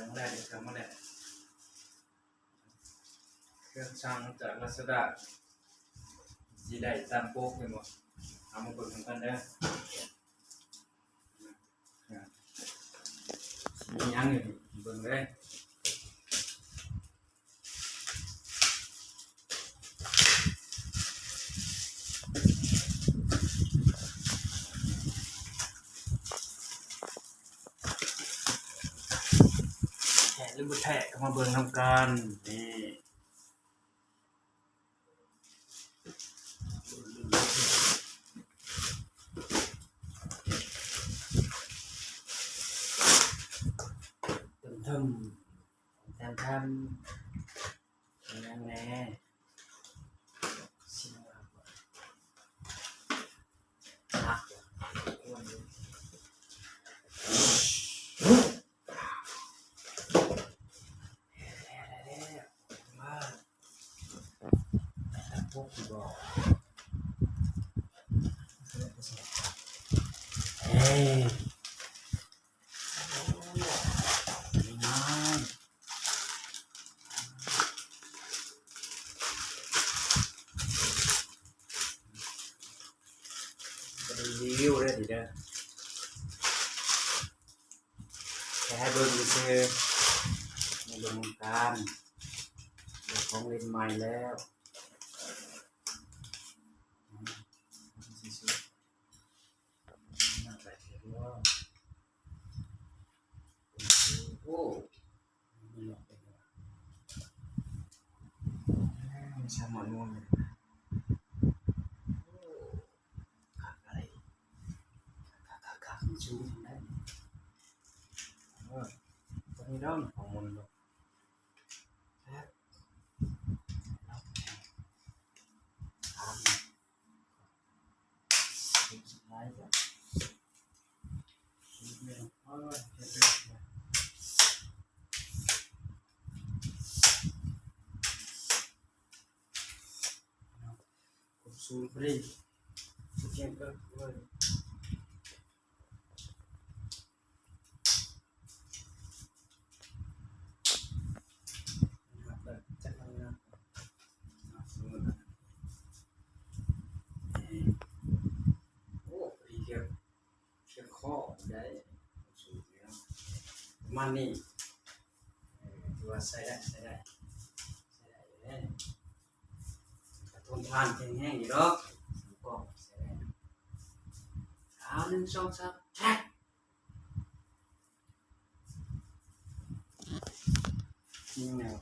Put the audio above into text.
ຄັ້ງແລກເດີ ຄັ້ງແລກ ເຄື່ອງສັ່ງຈາກລາຊາດ້າ ຊິໄດ້ຕາມປົກແມ່ນບໍ່? ເອົາມາເບິ່ງນຳກັນເດີ ມີຫຍັງຢູ່ນີ້ ເບິ່ງເລີຍ. ແທ້ຫຼືບໍ່ແທ້ ກໍມາເບິ່ງນຳກັນ ນີ້ ເຖິມໆ ແທມໆ ມີຫຍັງແດ່? ໜັກ ເອີຍ ງ່າຍໆ ບໍ່ໄດ້ຣີວິວເດີນີ້ເດີ ແຄ່ໃຫ້ເບິ່ງຊື່ໆ ໃຫ້ເບິ່ງນຳກັນ ໄດ້ຂອງຫຼິ້ນໃໝ່ແລ້ວ. ໂອ້ ມີສາມານວນ ໂອ້ ຄັກໄດ໋ ຄັກໆໆ ສູງໄດ໋ ເອີ ຕົວນີ້ດອກ ຂອງມັນດອກ ຄັກ. ໂອ້ ເຄຍ ເຄຍຂໍ້ໄດ້ ປະມານນີ້ ເອີ ຖືວ່າໃຊ້ໄດ້ ໃຊ້ໄດ້ ໃຊ້ໄດ້ເລີຍ ກະທົນທານແຂງແຮງຢູ່ດອກ ສາມກ້ອງໃຊ້ໄດ້. ເອົາ ໜຶ່ງ ສອງ ສາມ ແທກ. ນີ້ແນວ